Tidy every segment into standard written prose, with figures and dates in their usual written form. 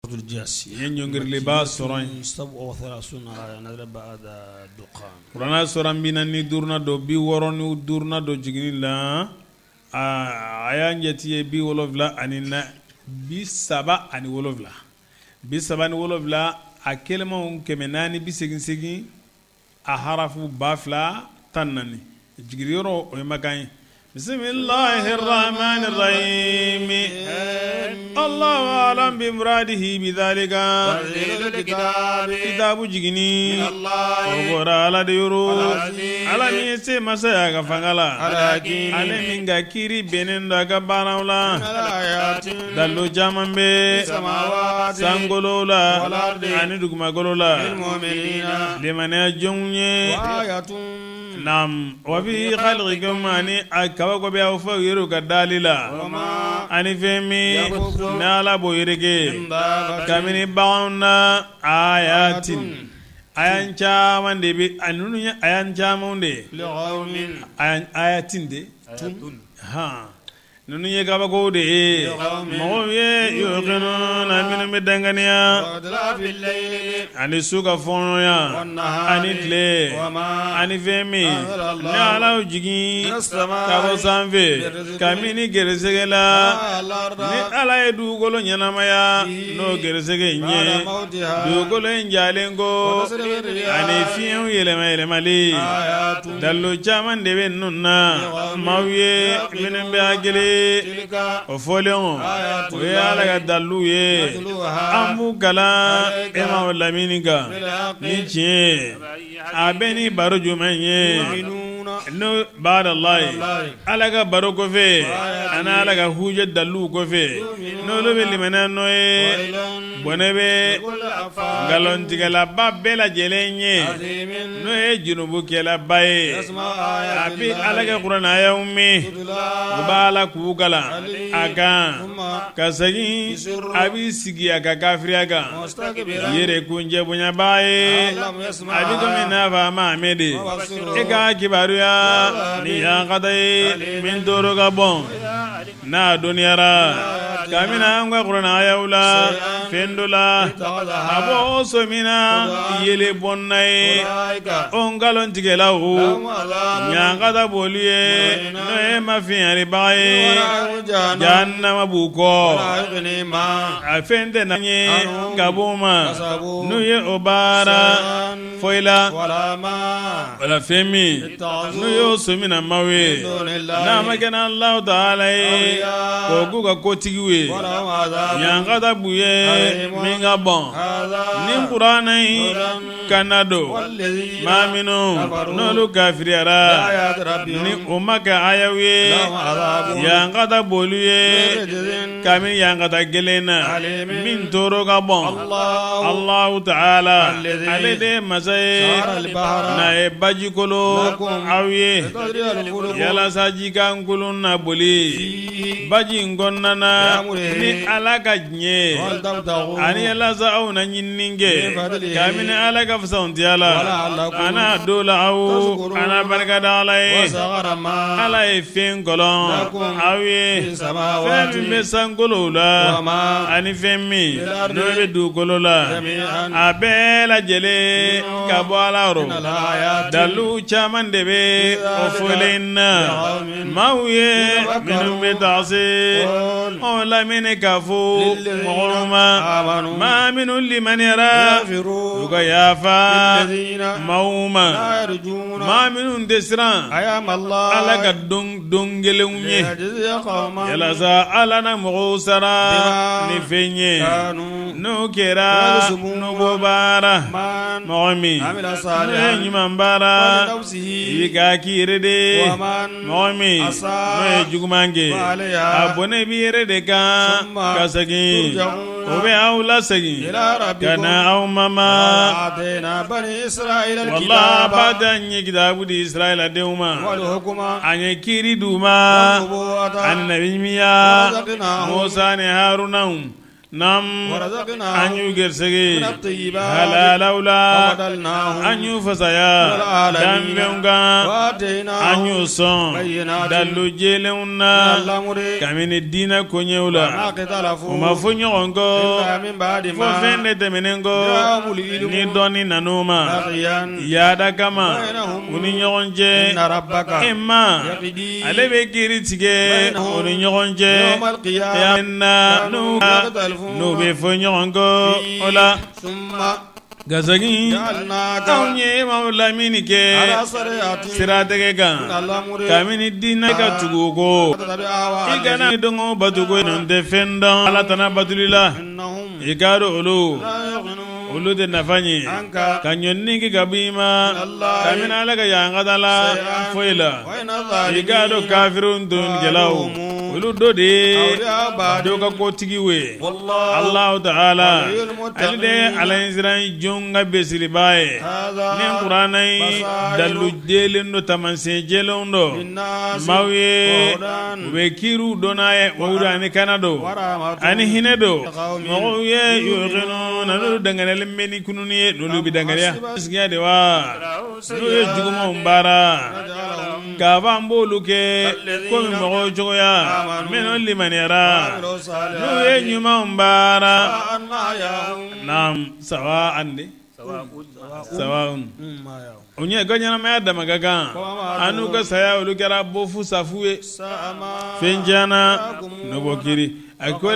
Ye ɲɔngiriliba sɔrɔ yen. Kuranɛ sura 45 don 65nan don jiginni la, a y'an jate ye 77, 37, 37 a kɛlɛmaw 488, a harafu 2014, jigin yɔrɔ o ye Makan ye. Bisimilahi rahmani rahimi Allahu alam bi muradihi bi zalika kitabu jiginni o bɔra Ala de yɔrɔ, Ala min ye se masa ye a ka fanga la, ale min ka kiiri bɛnnen don a ka baaraw la, dalilu caman bɛ sankolo la ani dugumakolo la limaniya jɔnw ye. Naam wa fi khalqikum ani a kabako bɛ aw fɛ yɛrɛw ka dali la ani fɛn min ni Ala b'o yɛrɛkɛ kabini baganw na ayatin ayan caman de bɛ a ninnu ye ayan caman de ye ayatin de hɔn Ninnu ye kabakow de ye mɔgɔw ye yuqinuna minnu bɛ danganiya ani su ka fɔɲɔgɔnya ani tile ani fɛn min ni Ala y'o jigin ka bɔ sanfɛ kabini gɛrɛsɛgɛ la ni Ala ye dugukolo ɲɛnamaya n'o gɛrɛsɛgɛ in ye dugukolo in jalen kɔ ani fiɲɛw yɛlɛma yɛlɛmali Dalilu caman de bɛ ninnu na maaw ye minnu bɛ hakili o fɔlen o ye Ala ka dalilu ye an b'u kalan e ma o lamini kan ni tiɲɛ ye a bɛ ni baro jumɛn ye n'o ba'dallahi Ala ka baro kɔfɛ ani Ala ka hujja dalilu kɔfɛ n'olu bɛ limaniya n'o ye bɔnɛ bɛ nkalontigɛlaba bɛɛ lajɛlen ye n'o ye junubukɛlaba ye a bɛ Ala ka kuranɛ ayaw mɛn u b'a la k'u kalan a kan ka segin a b'i sigi a ka kafiriya kan yɛrɛkun cɛbonyaba ye a bɛ komi n'a fɔ a m'a mɛn de e k'a kibaruya ni ɲankata ye min tɔɔrɔ ka bon n'a dɔnniyara kabini an ka kuranɛ ayaw la fɛn dɔ la a b'o sɔmina yele bɔnna ye o nkalontigɛlaw ɲankata b'olu ye n'o ye mafiɲɛyalibaga ye jahanama b'u kɔ a fɛn tɛ na ye ka b'u ma n'u ye o baara foyi la wala fɛn min n'u y'o sɔmina maaw ye n'a ma kɛ n'Alahu taala ye k'o k'u ka kotigiw ye ɲankata b'u ye min ka bon ni kuranɛ in kanda don maa minnu n'olu kafiriyara ni o ma kɛ ayaw ye ɲankata b'olu ye kabini ɲankata gɛlɛn na min tɔɔrɔ ka bon Alahu taala ale de ye masa ye n'a ye baji kolo aw ye yalasa jikan kolon na boli baji in kɔnɔna na ni Ala ka diɲɛ ani yalasa aw na ɲinini kɛ kabini Ala ka fisamantiya la a n'a dɔ la aw a na barika da Ala ye Ala ye fɛn kɔlɔn aw ye fɛn min bɛ sankolo la ani fɛn min n'o bɛ dugukolo la a bɛɛ lajɛlen ka bɔ Ala yɔrɔ dalilu caman de bɛ o fɔlen na maaw ye minnu bɛ taasi o lamini k'a fɔ mɔgɔw ma maa minnu limaniyara u ka yafa maaw ma maa minnu tɛ siran Ala ka don gɛlɛnw ɲɛ yalasa Ala na mɔgɔw sara ni fɛn ye n'o kɛra n'u b'o baara mɔgɔ min n'o ye ɲuman baara i k'a k'i yɛrɛ de ye mɔgɔ min n'o ye juguman kɛ a bɔnɛ b'i yɛrɛ de kan ka segin o bɛ aw lasegin ka na aw ma wala an ye kitabu di Israɛla denw ma an ye kiiri d'u ma ani nabiɲumanya Musa ni Haruna. Naam an y'u gɛrɛsɛgɛ halalaw la an y'u fasaya danfɛnw kan an y'u sɔn dalu jɛlenw na kabini diinɛ koɲɛw la u ma fɔ ɲɔgɔn kɔ fo fɛn de tɛmɛnen kɔ ni dɔnni nan'u ma yaada kama u ni ɲɔgɔn cɛ e ma ale bɛ kiiri tigɛ u ni ɲɔgɔn cɛ n'u bɛ fɔ ɲɔgɔn kɔ o la ka segin anw ye maaw lamini kɛ siratigɛ kan kabini diinɛ ka tugu o kɔ i kana dɔngɔ bato ko ninnu tɛ fɛn dɔn Ala tana batoli la i k'a dɔn olu olu tɛ nafa ɲɛ ka ɲɔni kɛ ka bɔ i ma kabini Ala ka ɲangata la foyi la i k'a dɔn kafiriw tɔɲɔnikɛlaw olu dɔ de ye dɔ ka kotigiw ye Alahu taala ale de ye Ala ɲɛsiran jɔn ka besiriba ye ni kuranɛ in dalu jɛlen don taamasiyɛn jɛlenw don maaw ye u bɛ kiiriw dɔn n'a ye wa ani kana don ani hinɛ don mɔgɔw ye yuqinuna n'olu danganiyalen bɛ ni kununni ye n'olu bɛ danganiya sigiya de wa n'u ye jugumanw baara k'a fɔ an b'olu kɛ komi mɔgɔw cogoya minnu limaniyara n'u ye ɲumanw baara naam sawa'an de sawa'un u ɲɛ ka ɲɛnamaya dama ka kan an'u ka saya olu kɛra bofu safu ye fɛn tiɲɛna n'o bɔ kiri a ko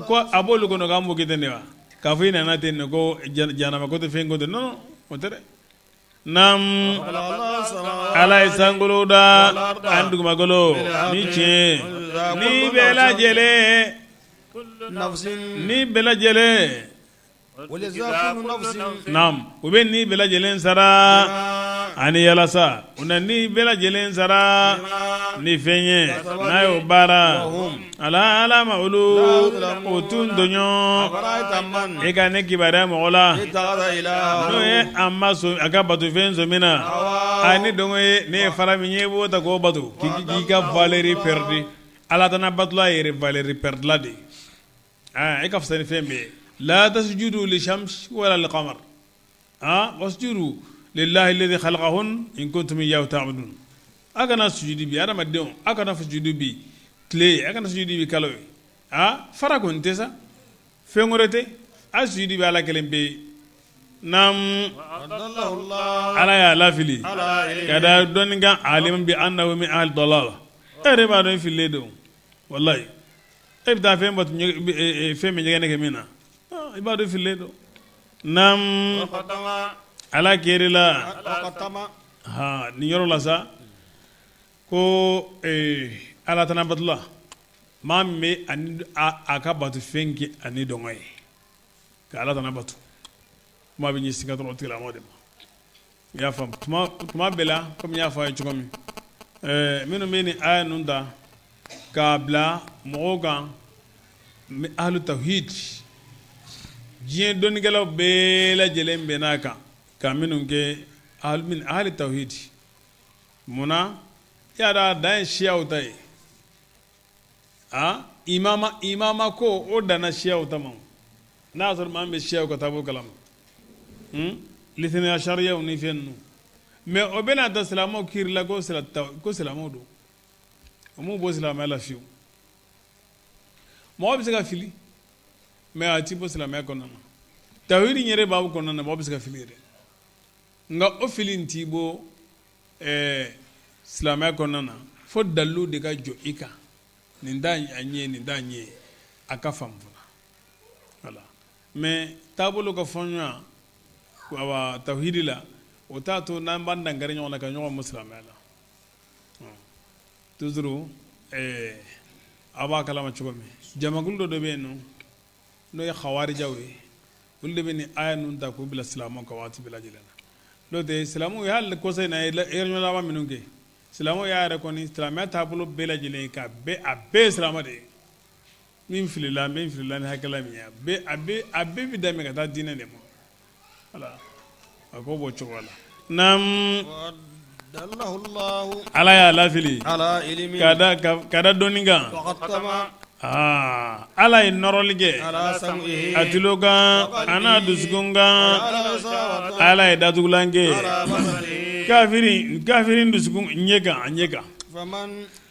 ko a b'olu kɔnɔ k'an b'o kɛ ten de wa k'a fɔ i nana ten ko jahanama ko tɛ fɛn ko tɛ non o tɛ dɛ Naam ala ye sankolo da ani dugumakolo ni tiɲɛ ni bɛɛ lajɛlen ni bɛɛ lajɛlen naam u bɛ ni bɛɛ lajɛlen sara ani yalasa u na ni bɛɛ lajɛlen sara ni fɛn ye n'a y'o baara ala ala ma olu o t'u tɔɲɔ e ka ne kibaruya mɔgɔ la n'o ye a ma a ka batofɛn sɔn min na a ni dɔngɔ ye ne ye fara min ye i b'o ta k'o bato k'i ka valeur perdu ala tana batula yɛrɛ valeur perdula de ye e ka fisa ni fɛn bɛɛ ye la tasjudu lishamsi wala lilqamar wasjudu lillahi alladhi khalaqahun in kuntum iyyahu ta'budun a kana sujudi bi adamadenw a kana sujudi bi tile a kana sujudi bi kalo ye a fara kɔni tɛ sa fɛn wɛrɛ tɛ a sujudi bi ala kelen pe ye naam ala y'a lafili ka da dɔnni kan alim bi annahu min ahli dalal e yɛrɛ b'a dɔn i fililen don walayi e bɛ taa fɛn bato fɛn bɛ ɲɛgɛnɛ kɛ min na i b'a dɔn i fililen don naam ala kiri la nin yɔrɔ la sa ko ala tana batula maa min bɛ a ka bato fɛn kɛ a ni dɔngɔ ye ka ala tana bato kuma bɛ ɲɛsin ka dɔrɔn tigilamɔgɔ de ma i y'a faamu tuma bɛɛ la komi n y'a fɔ a ye cogo min minnu bɛ nin aya ninnu ta k'a bila mɔgɔw kan ahlu tawhid diɲɛ dɔnnikɛlaw bɛɛ lajɛlen bɛnn'a kan ka minnu kɛ min ahli tawhid munna i y'a dɔn a dan ye siyaw ta ye aa imama imama ko o danna siyaw ta ma n'a y'a sɔrɔ maa min bɛ siyaw ka taabolo kalama litiniya sariyaw ni fɛn ninnu mais o bɛna ta silamɛw kiri la ko silamɛw don o m'u bɔ silamɛya la fiyewu mɔgɔ bɛ se ka fili mais a ti bɔ silamɛya kɔnɔna na tawhidi yɛrɛ baabu kɔnɔna na mɔgɔ bɛ se ka fili yɛrɛ nka o fili in t'i bɔ silamɛya kɔnɔna na fo dalilu de ka jɔ i kan nin t'a ɲɛ nin t'a ɲɛ a ka faamu fana voilà mais taabolo ka fɔ ɲɔgɔn awa tawhidi la o t'a to n'an b'an dankari ɲɔgɔn na ka ɲɔgɔn bɔ silamɛya la toujours aw b'a kalama cogo min jamakulu dɔ de bɛ yen nɔ n'o ye khawarijaw ye olu de bɛ nin aya ninnu ta k'u bila silamɛw kan waati bɛɛ lajɛlen na n'o tɛ silamɛw ye hali kɔsa in na réunion laban minnu kɛ silamɛw y'a yɛrɛ kɔni silamɛya taabolo bɛɛ lajɛlen ka bɛɛ a bɛɛ ye silamɛ de ye min filila min filila ni hakɛla min ye a bɛɛ a bɛɛ bɛ daminɛ ka taa diinɛ de ma voilà a ko b'o cogo la naam ala y'a lafili ka da dɔnni kan. Aa ala ye nɔrɔli kɛ a tulo kan a n'a dusukun kan, ala ye datugulan kɛ kafiri dusukun ɲɛ kan, a ɲɛ kan.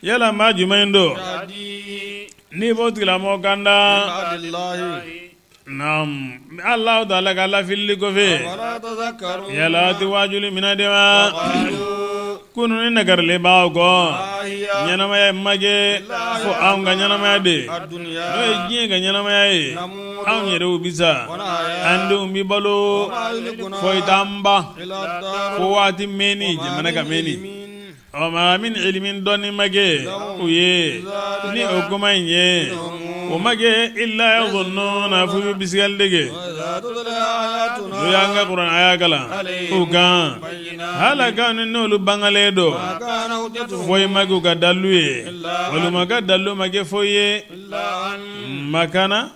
Yala maa jumɛn don n'i b'o tigilamɔgɔ kanda? Alahu taala ka lafilili kɔfɛ, yala tɛ waajuli minɛ de wa? Ko ninnu nagarilenbaw kɔ, ɲɛnamaya ma kɛ fo anw ka ɲɛnamaya de, n'o ye diɲɛ ka ɲɛnamaya ye. Anw yɛrɛw bi sa, an denw bi balo, foyi t'an ban fo waati mɛnni, jamana ka mɛnni. Wa ma min ilimin, dɔnni ma kɛ u ye ni o kuma in ye, o ma kɛ illa yazunnuna, f'u bɛ bisigiyali de kɛ. N'u y'an ka kuranɛ aya kalan u kan, halaka ni n'olu bangalen don, foyi ma k'u ka dalilu ye, walima ka dalilu ma kɛ foyi ye. Makana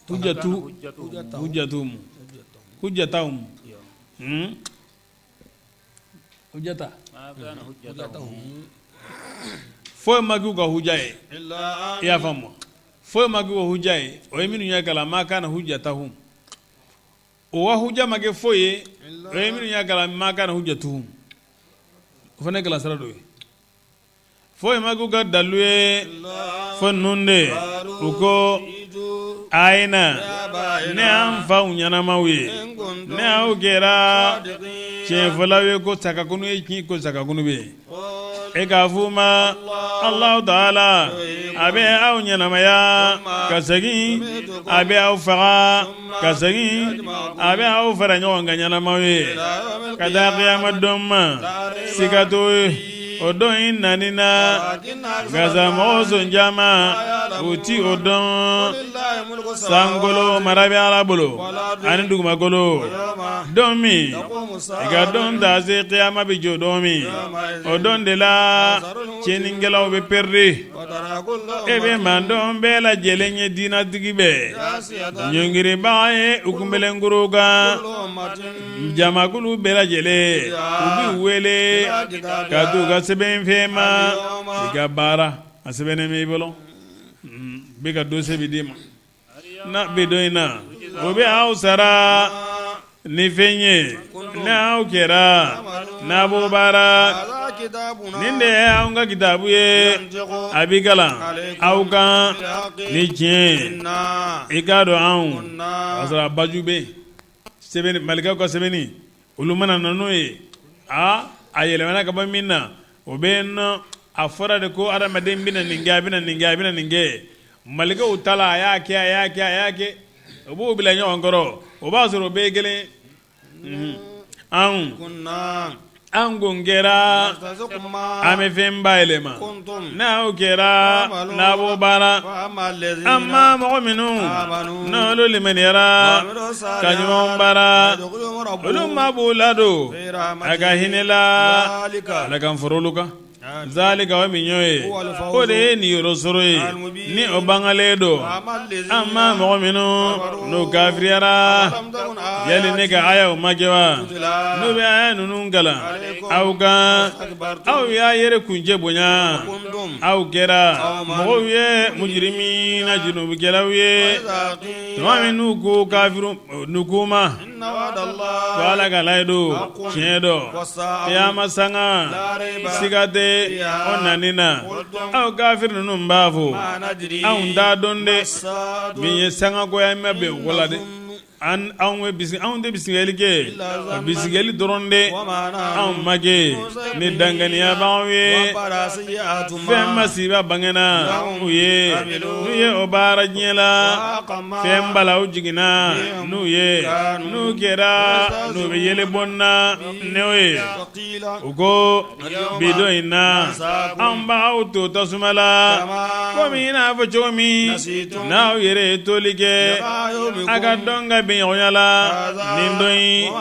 hujjatu hujjatuhum hujjatahum hujjata foyi ma k'u ka huja ye. I y'a faamu, foyi ma k'u ka huja ye. O ye minnu y'a kalan ma kana hujjatahum, o wa huja ma kɛ foyi ye. O ye minnu y'a kalan ma kana hujjatuhum, o fana ye kalansira dɔ ye. Foyi ma k'u ka dalu ye fo ninnu de u ko a ye na ni an faw ɲɛnamaw ye, ni aw kɛra tiɲɛfɔlaw ye, ko sakakunu ye tiɲɛ, ko sakakunu bɛ yen. E k'a f'u ma, Alahu taala a bɛ aw ɲɛnamaya ka segin, a bɛ aw faga ka segin, a bɛ aw fara ɲɔgɔn kan ɲɛnamaw ye ka taa kiyama don ma. Siga t'o ye o don in nani na, nka sa mɔgɔ sɔn caman u ti o dɔn. Sankolo mara bɛ Ala bolo ani dugumakolo. Don min i ka don taa se kiyama bɛ jɔ don min, o don de la tiɲɛnikɛlaw bɛ perdi. E bɛ mantɔn bɛɛ lajɛlen ye diinɛtigi bɛɛ ɲɔngiribaga ye u kunbelenkuru kan. Jamakulu bɛɛ lajɛlen u bɛ wele ka t'u ka sɛbɛnfɛn ma. I ka baara a sɛbɛnnen b'i bolo, bɛ ka dossier bɛ d'i ma na bi don in na, o bɛ aw sara ni fɛn ye ni aw kɛra n'a b'o baara. Nin de ye anw ka kitabu ye, a bɛ kalan aw kan ni tiɲɛ. I k'a dɔn anw o y'a sɔrɔ a baju bɛ yen. Sɛbɛnni malikaw ka sɛbɛnni, olu mana na n'o ye, aa a yɛlɛmana ka bɔ min na, o bɛ yen nɔ. A fɔra de ko adamaden bɛna nin kɛ, a bɛna nin kɛ, a bɛna nin kɛ. Malikaw ta la, a y'a kɛ, a y'a kɛ, a y'a kɛ, o b'o bila ɲɔgɔn kɔrɔ, o b'a sɔrɔ o bɛɛ ye kelen. Anw an kun kɛra an bɛ fɛn bayɛlɛma n'aw kɛra n'a b'o baara. An ma mɔgɔ minnu n'olu limaniyara ka ɲuman baara, olu ma b'u ladon a ka hinɛ la. Ala k'an fara olu kan. Zalika o min y'o ye, o de ye niyɔrɔ sɔrɔ ye ni o bangalen don. An ma mɔgɔ minnu n'u kafiriyara, yali ne ka ayaw ma kɛ wa n'u bɛ aya ninnu kalan aw kan, aw y'a yɛrɛ kuncɛ bonya, aw kɛra mɔgɔw ye mujirimina, junubukɛlaw ye. Tuma min n'u ko kafiru n'u k'u ma ko Ala ka layidu tiɲɛ don, kiyama sanga siga tɛ o nani na, aw kafiri ninnu b'a fɔ anw t'a dɔn dɛ, min ye sanga ko ye, an ma bɛn o ko la dɛ. Anw tɛ bisigiyali kɛ, bisigiyali dɔrɔn de, anw ma kɛ ni danganiyabagaw ye. Fɛn masiba bangena u ye n'u ye o baara diɲɛ la, fɛn balaw jiginna n'u ye, n'u kɛra n'u bɛ yɛlɛ bɔ na n'o ye. U ko bi don in na, an b'aw to tasuma la komi i n'a fɔ cogo min n'aw yɛrɛ ye toli kɛ a ka dɔn ka bɛn ɲɔgɔnya la. Nin don in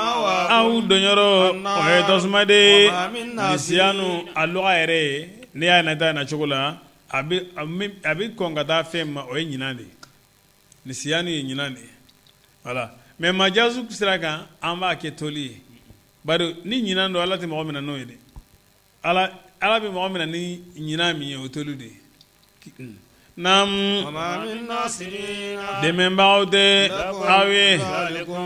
aw donyɔrɔ o ye tasuma de ye. Nisiyanu a lɔgɔ yɛrɛ ye, n'i y'a nata na cogo la, a bɛ kɔn ka taa fɛn ma, o ye ɲinan de ye. Nisiyanu ye ɲinan de ye, voilà. Mais majazu sira kan, an b'a kɛ toli ye, bari ni ɲinan don, Ala tɛ mɔgɔ minɛ n'o ye dɛ. Ala bɛ mɔgɔ minɛ ni ɲinan min ye, o toli de ye. Naamu dɛmɛbagaw tɛ aw ye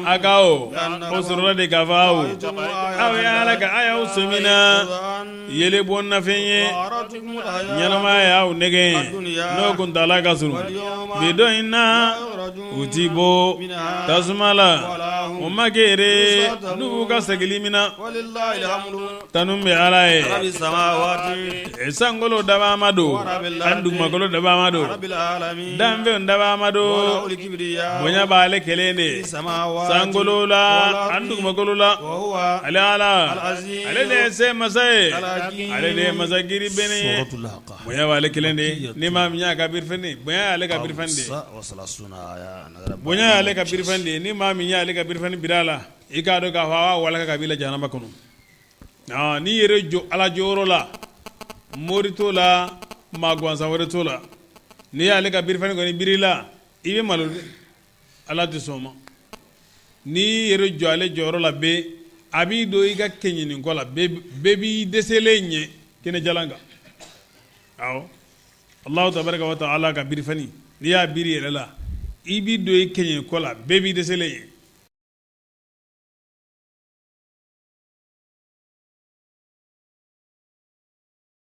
a ka o o sɔrɔla de k'a fɔ aw aw ye ala ka ayaw sɔmina yelen bɔ nafɛn ye ɲɛnamaya y'aw nɛgɛn n'o kuntaala ka surun bi don in na u ti bɔ tasuma la o ma kɛ yɛrɛ n'u b'u ka segili min na Tanu bɛ ala ye sankolo dabaa don ani dugumakolo dabaa don danfɛnw dabaa don bonya b'ale kelen de sankolo la ani dugumakolo la ale ala ale de ye se masa ye ale de ye masa girin bɛɛ ye bonya b'ale kelen de ni maa min y'a ka birifani bonya y'ale ka birifani de bonya y'ale ka birifani de ni maa min y'ale ka birifani biri a la i k'a dɔn k'a fɔ a b'a walaka ka b'i la jahanama kɔnɔ n'i yɛrɛ jɔ ala jɔyɔrɔ la mori t'o la maa gansan wɛrɛ t'o la n'i y'ale ka birifani kɔni biri la i bɛ malo ala tɛ sɔn ma n'i yɛrɛ jɔ ale jɔyɔrɔ la bɛɛ a b'i don i ka kɛɲɛni kɔ la bɛɛ b'i dɛsɛlen ye kɛnɛ jalan kan awɔ Alahu tabaraka wa taala ka birifani n'i y'a biri yɛrɛ la i b'i don i kɛɲɛ kɔ la bɛɛ b'i dɛsɛlen ye.